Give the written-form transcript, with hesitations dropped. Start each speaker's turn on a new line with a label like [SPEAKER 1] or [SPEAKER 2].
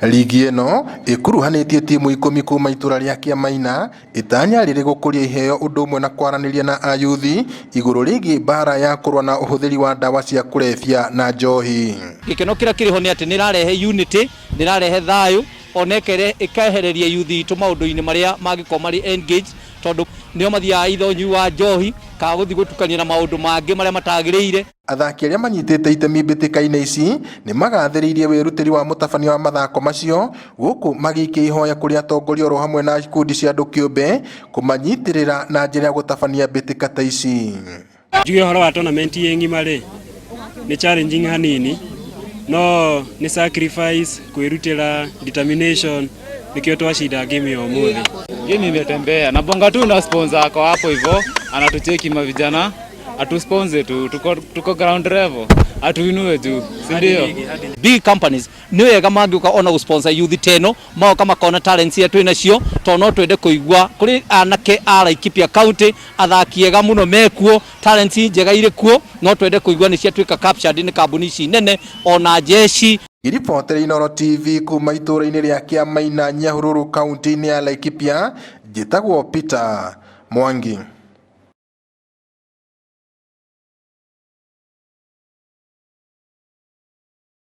[SPEAKER 1] Rigi ĩno ĩkuruhanĩtie timu 10 kuma itũra rĩa Kĩamaina, itanya rĩrĩ gũkũria iheo ũndũ ũmwe na kwaranĩria na ayuthi igũrũ rĩgiĩ mbara ya kũrũa na ũhũthĩri wa ndawa cia kũrebia na njohi.
[SPEAKER 2] Gĩkeno kĩrĩa kĩrĩ ho nĩ atĩ nĩ ĩrarehe unity, nĩ ĩrarehe thayũ, ona ĩkehereria youth itũ maũndũ-inĩ marĩa mangĩkorwo marĩ engaged, tondũ nĩo mathiaga either ũnyui wa njohi kana gũthiĩ gũtukania na maũndũ mangĩ marĩa matagĩrĩire.
[SPEAKER 1] Athaki arĩa manyitĩte itemi mbĩtĩka-inĩ ici nĩ magathĩrĩirie wĩrutĩri wa mũtabania wa mathako macio, gũkũ magĩikia ihoya kũrĩ atongoria oro hamwe na ikundi cia andũ kĩũmbe kũmanyitĩrĩra na njĩra ya gũtabania mbĩtĩka ta ici.
[SPEAKER 3] Njuge ũhoro wa tournament ĩ ng'ima rĩ, nĩ challenging hanini, no nĩ sacrifice, kwĩrutĩra, determination, nĩkĩo twacinda game ya ũmũthĩ.
[SPEAKER 4] Game imetembea na bonga tu na sponsor ako hapo hivyo anatucheki mavijana atusponsor tu, tuko ground level, atuinue juu, si ndio?
[SPEAKER 2] Big companies nĩ wega mangĩũka ona gũ-sponsor youth teno, magoka makona talents iria twĩ nacio, tondũ no twende kũigua kũrĩ anake a Laikipia County, athaki ega mũno mekuo, talents njega irĩ kuo, no twende kũigua nĩ ciatuĩka captured nĩ kambuni ici nene ona jeshi.
[SPEAKER 1] Ngĩribotera Inooro TV kuma itũũra-inĩ rĩa Kĩamaina, Nyahururu, kaunti-inĩ ya Laikipia, njĩtagwo Peter Mwangi.